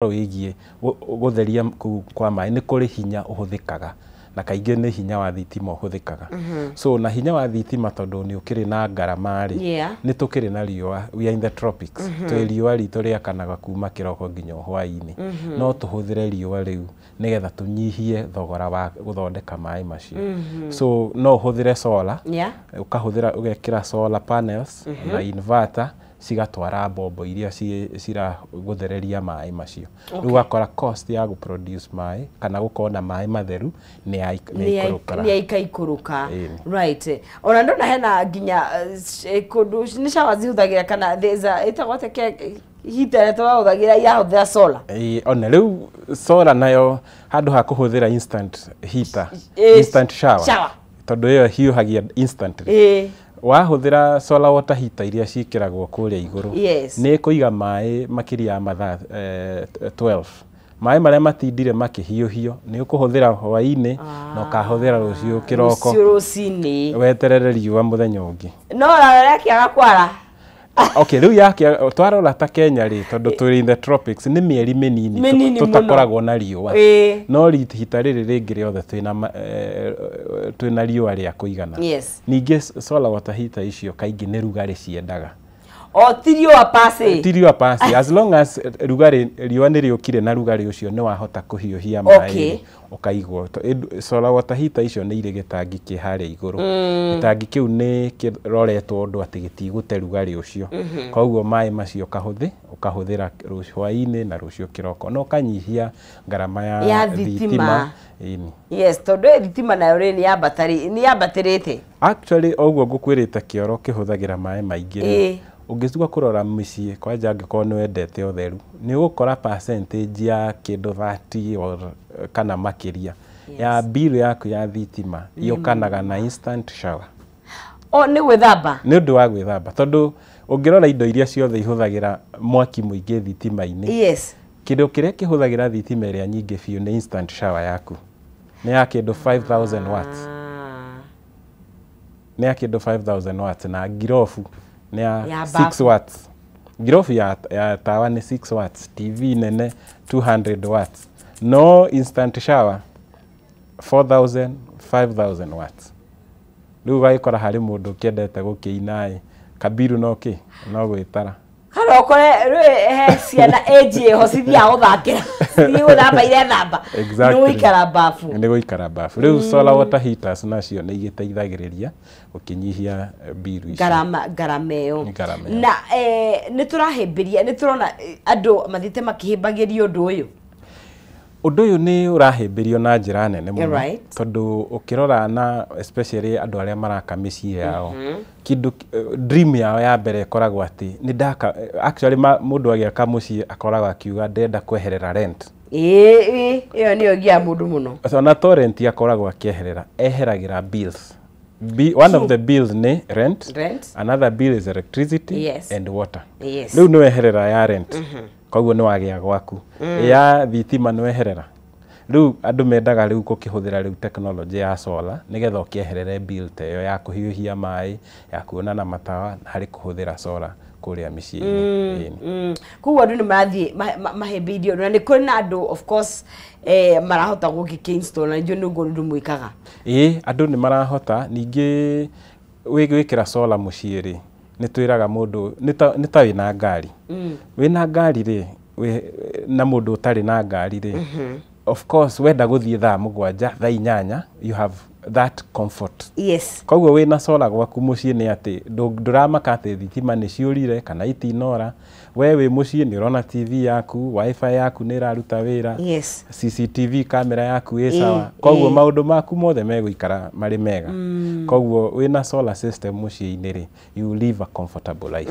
Wĩgiĩ gũtheria kũu kwa maĩ, nĩ kũrĩ hinya ũhũthĩkaga, na kaingĩ nĩ hinya wa thitima ũhũthĩkaga. So na hinya wa thitima, tondũ nĩ ũkĩrĩ na ngarama rĩ, nĩ tũkĩrĩ na riũa, we are in the tropics, twĩ riũa ritũ rĩakanaga kuma kĩroko nginya hwaĩ-inĩ. No tũhũthĩre riũa rĩu nĩgetha tũnyihie thogora wa gũthondeka maĩ macio. So no ũhũthĩre solar, ũkahũthĩra, ũgekĩra solar panels na inverter, cigatwara mbombo iria ciragũthereria maĩ macio. Rĩu ũgakora cost ya gũproduce maĩ kana gũkorwo na maĩ matheru nĩ yaikũrũka. Nĩ yaikaikũrũka. Ĩni. Right, ona ndona hena nginya kũndũ nĩ shower cihũthagĩra, kana there's a ĩtagwo atĩa, heater ĩrĩa tũrahũthagĩra irahũthĩra solar. Ĩĩ, ona rĩu solar nayo, handũ ha kũhũthĩra instant heater, instant shower, shower. Tondũ ĩyo hiũhagia instantly, wahũthĩra solar water heater iria ciĩkĩragwo kũrĩa igũrũ, nĩ ĩkũiga maĩ makĩria ya mathaa 12. Maĩ marĩa matindire makĩhiũhio nĩ ũkũhũthĩra hwaĩ-inĩ na ũkahũthĩra rũciũ kĩroko. Rũciũ rũcinĩ. Weterere riũa mũthenya ũngĩ. No ona rĩakĩaga kwara. Okay, rĩu yake twarora ta Kenya rĩ, tondũ tũrĩ in the tropics, nĩ mĩeri mĩnini Mĩnini mũno. Tũtakoragwo na riũa. No hita rĩrĩ rĩngĩ rĩothe twĩna riũa rĩa kũigana. Ningĩ solar water heater icio kaingĩ nĩ rugarĩ ciendaga. O ti riũa pasi. Ti riũa pasi, as long as rugarĩ, riũa nĩ rĩũkire na rugarĩ ũcio nĩ wahota kũhiũhia maĩ ũkaigwo. Solar water heater icio nĩ irĩ gĩtangi kĩ harĩa igũrũ. Gĩtangi kĩu nĩ kĩroretwo ũndũ atĩ gĩtigũte rugarĩ ũcio, koguo maĩ macio ũkahũthĩra rũciũ hwaĩ-inĩ na rũciũ kĩroko, na ũkanyihia ngarama ya Ya thitima. Ĩni. Yes, tondũ thitima nayo rĩ, nĩ yambatĩrĩte. Actually, o ũguo ngũkwĩrĩte kĩoro kĩhũthagĩra maĩ maingĩ rĩ, ũngĩtua kũrora mĩciĩ kwanja, angĩkorwo nĩ wendete ũtheru, nĩ ũgũkora percentage ya kĩndũ 30 or kana makĩria ya bill yaku ya thitima yũkanaga na instant shower. O nĩ gwĩthamba. Nĩ ũndũ wa gwĩthamba, tondũ ũngĩrora indo iria ciothe ihũthagĩra mwaki mũingĩ thitima-inĩ, kĩndũ kĩrĩa kĩhũthagĩra thitima ĩrĩa nyingĩ biũ nĩ instant shower yaku, nĩ ya kĩndũ 5000 watts. Nĩ ya kĩndũ 5000 watts, na ngirobu nĩ ya Ya 6 bafu. watts. Ngirobu ya tawa nĩ 6 watts, TV nene 200 watts, no instant shower 4000, 5000 watts. Rĩu ũgagĩkora harĩ mũndũ ũkĩendete gũkĩina ĩ, kabiru no kĩ no gwĩtara. Kana ũkore rĩ he ciana age ĩho cithiaga gũthakĩra, cithiĩ gũthamba, irethamba. Nĩ gũikara bafu. Nĩ gũikara bafu. Rĩu solar water heaters nacio nĩ igĩteithagĩrĩria gũkĩnyihia biru icio. Ngarama ĩyo. Ngarama ĩyo. Na nĩ tũrahĩmbĩria, nĩ tũrona andũ mathiĩte makĩhĩmbagĩria ũndũ ũyũ. Ũndũ ũyũ nĩ ũrahĩmbĩrio na njĩra nene mũno, tondũ ũkĩrora na especially andũ arĩa maraka mĩciĩ yao, kĩndũ dream yao ya mbere ĩkoragwo atĩ nĩ ndaka, actually mũndũ agĩaka mũciĩ akoragwo akiuga, "Ndĩrenda kweherera rent." Ĩĩ, ĩyo nĩyo ĩgiaga mũndũ mũno. Ona to rent akoragwo akĩeherera, eheragĩra bills. One of the bills nĩ rent, Rent. another bill is electricity and water. Rĩu nĩ weherera ya rent, koguo nĩ wagĩa gwaku, ya thitima nĩ weherera. Rĩu andũ mendaga rĩu gũkĩhũthĩra rĩu technology ya solar nĩgetha ũkĩeherere bill ta ĩyo ya kũhiũhia maĩ, ya kuonana matawa, harĩ kũhũthĩra solar kũrĩa mĩciĩ-inĩ. Ĩni. Koguo andũ nĩ marathiĩ mahĩmbĩirie ũndũ, na nĩ kũrĩ na andũ of course marahota gũgĩkĩ install, na nĩnjũĩ nĩguo ũndũ mwĩkaga. Ĩĩ, andũ nĩ marahota. Ningĩ wĩkĩra solar mũciĩ rĩ, nĩ twĩraga mũndũ nĩ ta wĩna ngari. Wĩna ngari rĩ, na mũndũ ũtarĩ na ngari rĩ, of course wenda gũthiĩ thaa 7, thaa 8, you have that comfort. Koguo wĩna solar gwaku mũciĩ nĩ atĩ ndũramaka atĩ thitima nĩ ciũrire kana itinora. We wĩ mũciĩ nĩ ũrona TV yaku, WiFi yaku nĩ ĩraruta wĩra, CCTV camera yaku ĩ sawa, koguo maũndũ maku mothe megũikara marĩ mega. Koguo wĩna solar system mũciĩ-inĩ rĩ, you live a comfortable life.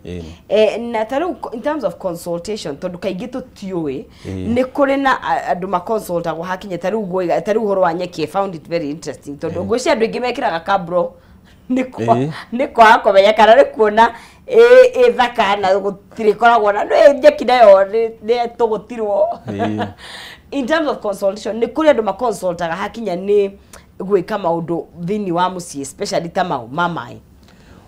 Ĩni. Na ta rĩu in terms of consultation, tondũ kaingĩ tũtiũĩ, nĩ kũrĩ na andũ maconsultagwo hakinye ta rĩu ngũiga ta rĩu ũhoro wa nyeki, I found it very interesting, tondũ ngwĩciria andũ aingĩ mekĩraga kabro nĩ kwaga kũmenya kana nĩ kuona ĩ thaka na gũtirĩ koragwo na nĩ nyeki nayo nĩ tũgũtirwo. In terms of consultation, nĩ kũrĩ andũ maconsultaga hakinya nĩ gwĩka maũndũ thĩinĩ wa mũciĩ, especially ta mau ma maĩ?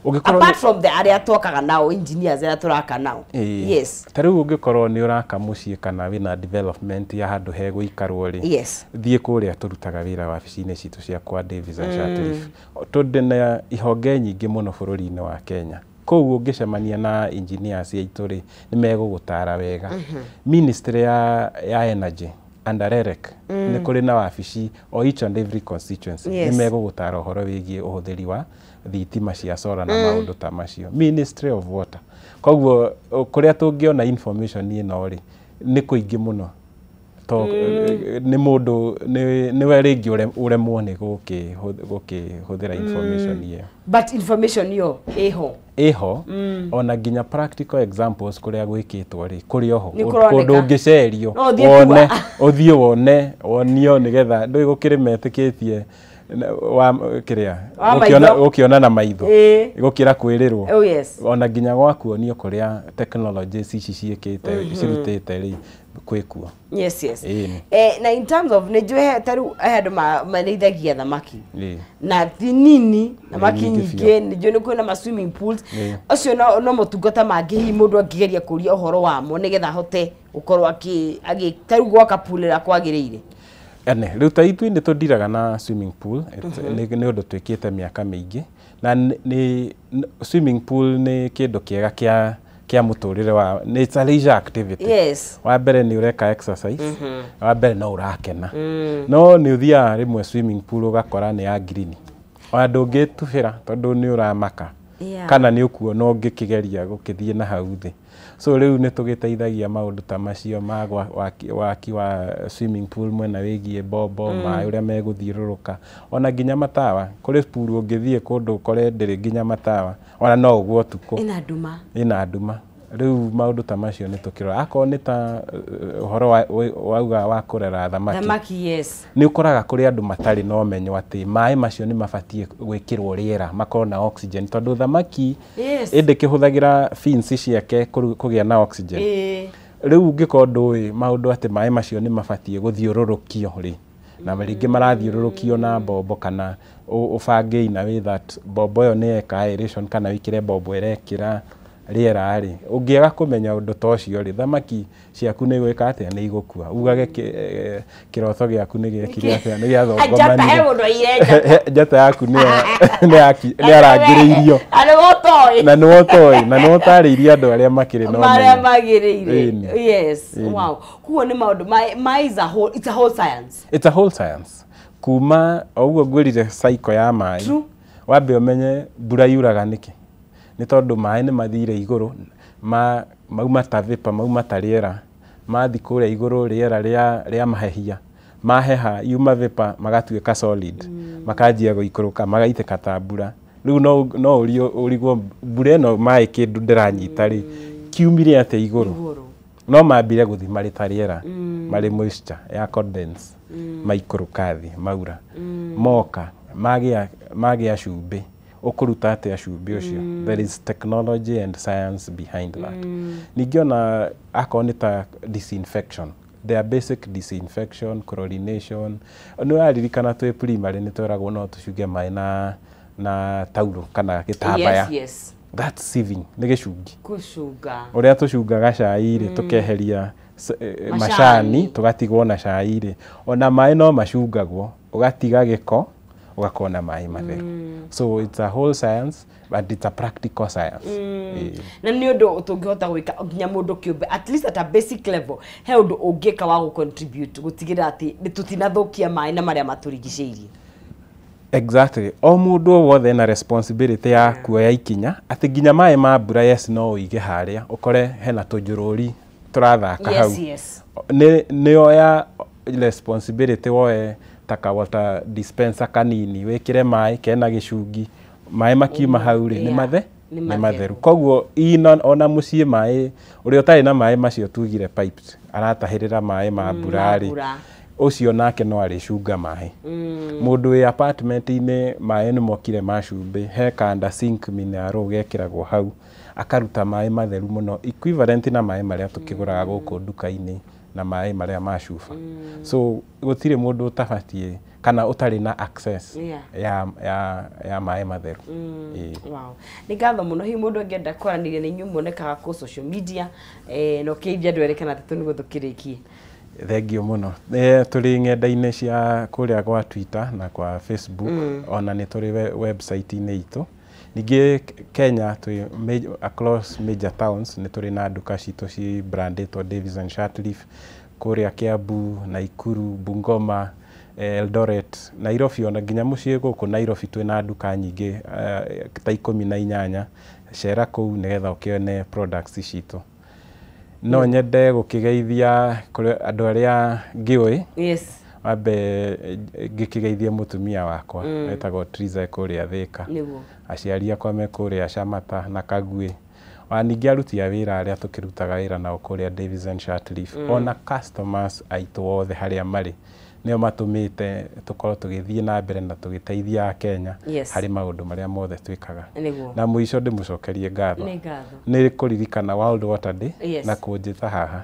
Ũngĩkorwo Apart from the arĩa twakaga nao, engineers arĩa tũraka nao. Ĩĩ. Ta rĩu ũngĩkorwo nĩ ũraka mũciĩ kana wĩna development ya handũ hegũikarwo rĩ, thiĩ kũrĩa tũrutaga wĩra wabici-inĩ citũ cia kwa Davis and Shirtliff, tondũ na ihonge nyingĩ mũno bũrũri-inĩ wa Kenya. Kũu ũngĩcemania na engineers aitũ rĩ, nĩ megũgũtara wega. Ministry ya Energy under REREC nĩ kũrĩ na wabici o each and every constituency. Nĩ megũgũtara ũhoro wĩgiĩ ũhũthĩri wa thitima cia solar na maũndũ ta macio. Ministry of Water. Koguo kũrĩa tũngĩona information ĩno rĩ, nĩ kũingĩ mũno, to nĩ mũndũ nĩwe rĩngĩ ũremwo nĩ gũkĩhũthĩra information ĩyo. But information yo ĩho. Ĩho, ona nginya practical examples kũrĩa gwĩkĩtwo rĩ, kũrĩ oho. Nĩ kũroneka. Kũndũ ũngĩcerio No ũthiĩ wone kua. Ũthiĩ wone, wonio, nĩgetha ndũĩ gũkĩrĩ metĩkĩtie wa kĩrĩa Wa gũkĩona maitho. Gũkĩona na maitho gũkĩra kwĩrĩrwo. Ona nginya gwakuonio kũrĩa technologies ici ciĩkĩte cirutĩte rĩ, kwĩkuo. Ĩni. Na in terms of nĩ njũĩ ta rĩu he andũ marĩithagia thamaki na ti nini, thamaki nyingĩ. Nyingĩ. Nĩ njũĩ nĩ kwĩna ma swimming pools. Acio no motungata mangĩ hihi mũndũ angĩgeria kũria ũhoro wamo nĩgetha ahote gũkorwo akĩ ta rĩu gwaka pool ĩrĩa kwagĩrĩire. Ene, rĩu ta ithuĩ nĩ tũndiraga na swimming pool. Nĩ ũndũ twĩkĩte mĩaka mĩingĩ, na swimming pool nĩ kĩndũ kĩega kĩa mũtũrĩre wa nĩ, it's a leisure activity. Wa mbere nĩ ũreka exercise, wa mbere no ũrakena, no nĩ ũthiaga rĩmwe swimming pool ũgakora nĩ ya green, ona ndũngĩtubĩra tondũ nĩ ũramaka kana nĩ ũkuona ũngĩkĩgeria gũkĩthiĩ na hau thĩ. So rĩu nĩ tũgĩteithagia maũndũ ta macio ma waki wa swimming pool, mwena wĩgiĩ mbombo, maĩ ũrĩa megũthiũrũrũka, ona nginya matawa. Kũrĩ pool ũngĩthiĩ kũndũ ũkore ndĩrĩ nginya matawa, ona no ũguo ũtukũ. Ĩna nduma. Ĩna nduma. Rĩu maũndũ ta macio nĩ tũkĩrora. Akorwo nĩ ta ũhoro wauga wa kũrera thamaki, Thamaki, yes. Nĩ ũkoraga kũrĩ andũ matarĩ na ũmenyo atĩ maĩ macio nĩ mabatiĩ gwĩkĩrwo rĩera, makorwo na oxygen, tondũ thamaki ĩndĩ kĩhũthagĩra fins ciake kũgĩa na oxygen. Rĩu ũngĩkorwo ndũĩ maũndũ atĩ maĩ macio nĩ mabatiĩ gũthiũrũrũkio rĩ, na rĩngĩ marathiũrũrũkio na mbombo, kana ũbange in a way that mbombo ĩyo nĩ yeka aeration, kana wĩkĩre mbombo ĩrekĩra rĩera rĩ, ũngĩaga kũmenya ũndũ ta ũcio rĩ, thamaki ciaku nĩ gwĩka atĩa? Nĩ igũkua. Ugage kĩroto gĩaku nĩ gĩekire atĩa? Nĩ Njata he gĩathongomanire. mũndũ aire njata. Njata yaku nĩ arangĩrĩirio. Na nĩwe ũtoĩ. Na nĩwe ũtoĩ, na nĩwe ũtarĩirie andũ arĩa makĩrĩ na Marĩa ũmenyo. magĩrĩire. Ĩni. Wow, koguo nĩ maũndũ maĩ is a whole, it's a whole science. It's a whole science. Kuma o ũguo ngwĩrire cycle ya maĩ, wambe ũmenye mbura yuraga nĩkĩ. Nĩ tondũ maĩ nĩ mathire igũrũ, mauma ta vapor, mauma ta rĩera, mathi kũrĩa igũrũ, rĩera rĩa mahehia, maheha yuma vapor magatuĩka solid, makanjia gũikũrũka, magaitĩka ta mbura. Rĩu no ũrio ũrigwo, mbura ĩno maĩ kĩndũ ndĩranyita rĩ, kiumire atĩa igũrũ? Igũrũ. No mambire gũthi marĩ ta rĩera, marĩ moisture ya condense, maikũrũka thĩ, maura, moka magĩa cumbĩ. Ũkũruta atĩa cumbĩ ũcio? There is technology and science behind that. Ningĩ ona akorwo nĩ ta disinfection, there are basic disinfection, chlorination. Nĩ ũraririkana twĩ primary nĩ tweragwo no tũcunge maĩ na taurũ kana gĩtambaya? Yes. That's sieving, nĩ gĩcungi. Kũcunga. Ũrĩa tũcungaga cai rĩ, tũkeheria Macani. Macani, tũgatigwo na cai rĩ, ona maĩ no macungagwo, ũgatiga gĩko, ũgakorwo na maĩ matheru. So it's a whole science, but it's a practical science. Ĩĩ. Na nĩ ũndũ tũngĩhota gwĩka nginya mũndũ kĩũmbe, at least at a basic level, he ũndũ ũngĩka wa gũ-contribute gũtigĩrĩra atĩ nĩ tũtinathũkia maĩ na marĩa matũrigicĩirie. Exactly. O mũndũ o wothe ena responsibility ya kuoya ikinya atĩ nginya maĩ ma mbura, yes, no ũige harĩa ũkore hena tũnjũrũri tũrathaka hau. Nĩ oya responsibility, woe ta ka water dispenser kanini, wĩkĩre maĩ kena gĩcungi, maĩ makiuma hau rĩ, nĩ Nĩ nĩ matheru. Matheru. Koguo ina ona mũciĩ maĩ ũrĩa ũtarĩ na maĩ macio tugire pipes aratahĩrĩra maĩ ma mbura rĩ, mbura. Ũcio nake no arĩcunga maĩ. Mũndũ wĩ apartment-inĩ, maĩ nĩ mokire ma cumbĩ, he kanda sink mineral gekĩragwo hau, akaruta maĩ matheru mũno, equivalent na maĩ marĩa tũkĩgũraga gũkũ nduka-inĩ na maĩ marĩa ma cuba. So gũtirĩ mũndũ ũtabatiĩ kana ũtarĩ na access ya maĩ matheru. Wow. Nĩ ngatho mũno. Hihi mũndũ angĩenda kwaranĩria na inyuĩ, muonekaga kũ social media, na ũkĩithia andũ erĩ kana atatũ nĩguo tũkĩrĩkie? Thengiũ mũno. Tũrĩ ng'enda-inĩ cia kũrĩa gwa Twitter na kwa Facebook, ona nĩ tũrĩ website-inĩ itũ. Ningĩ Kenya twĩ across major towns, nĩ tũrĩ na nduka citũ ci brandĩtwo Davis and Shirtliff kũrĩa Kiambu, Naikuru, Bungoma, Eldoret, Nairobi, ona nginya mũciĩ gũkũ Nairobi twĩna nduka nyingĩ ta 18. Cera kũu nĩgetha ũkĩone products citũ. No nyende gũkĩgeithia kũrĩ andũ arĩa ngĩũĩ. Wambe ngĩkĩgeithie mũtumia wakwa etagwo Triza kũrĩa Thĩka, aciari akwa me kũrĩa Shamata na Kaguĩ, ona ningĩ aruti a wĩra arĩa tũkĩrutaga wĩra nao kũrĩa Davis and Shirtliff, ona customers aitũ othe harĩa marĩ, nĩo matũmĩte tũkorwo tũgĩthiĩ na mbere na tũgĩteithia Akenya harĩ maũndũ marĩa mothe twĩkaga. Na mũico ndĩmũcokerie ngatho Nĩ ngatho. Nĩ kũririkana World Water Day na kũnjĩta haha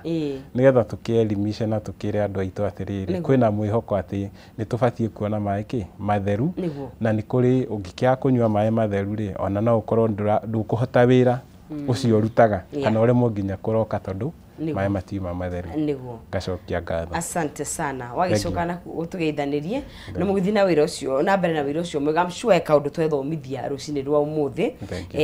nĩgetha tũkĩelimishe na tũkĩre andũ aitũ atĩrĩrĩ, kwĩna mwĩhoko atĩ nĩ tũbatiĩ kuona maĩ kĩ matheru, na nĩ kũrĩ ũngĩkĩaga kũnyua maĩ matheru rĩ, ona no ũkorwo ndũkũhota wĩra ũcio ũrutaga, kana ũremwo nginya kũroka tondũ maĩ matiuma matheru. Ngacokia ngatho. Asante sana. Wagĩcoka na ũtũgeithanirie na mũgĩthiĩ na wĩra ũcio na mbere na wĩra ũcio mwega. I'm sure he kaũndũ twethomithia rũcinĩ rwa ũmũthĩ Thank you.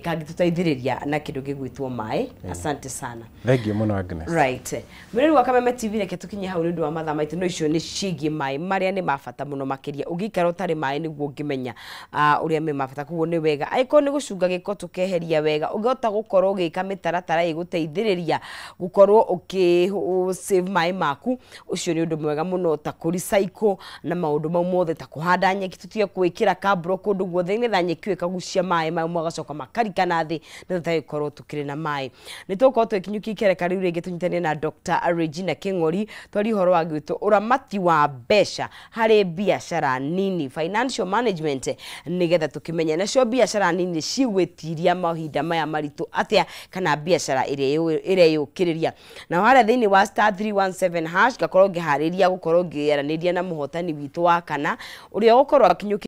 Kangĩtũteithĩrĩria na kĩndũ gĩgwĩtwo maĩ. Asante sana. Thank you mũno, Agnes. Right, mwĩrĩri wa Kameme TV, reke tũkinye hau nĩ ũndũ wa mathaa maitũ, no icio nĩ ciĩgiĩ maĩ marĩa nĩ ma bata mũno makĩria. Ũngĩikara ũtarĩ maĩ nĩguo ũngĩmenya ũrĩa me ma bata. Koguo nĩ wega angĩkorwo nĩ gũcunga gĩko tũkeheria wega, ũngĩhota gũkorwo ũgĩka mĩtaratara ĩgũteithĩrĩria gũkorwo ũkĩ save maĩ maku, ũcio nĩ ũndũ mwega mũno, ta kũ recycle na maũndũ mau mothe, ta kũhanda nyeki, tũtige gwĩkĩra kabro kũndũ guothe nĩgetha nyeki ĩyo ĩkagucia maĩ mau magacoka makarika na thĩ na tũtagĩkorwo tũkĩrĩ na maĩ. Nĩ tũgũkorwo tũgĩkinyũkia ikereka rĩu rĩngĩ tũnyitanie na Dr. Regina King'ori, twarie ũhoro wa gwĩtwo ũramati wa mbeca harĩ biacara nini, financial management, nĩgetha tũkĩmenye nacio biacara nini cigwĩtiria mahinda maya maritũ atĩa, kana biacara ĩrĩa ĩreyũkĩrĩria. Na harĩa thĩinĩ wa *317# ngakorwo ngĩharĩria gũkorwo ngĩaranĩria na mũhotani witũ wa kana ũrĩa ũgũkorwo akinyũkia.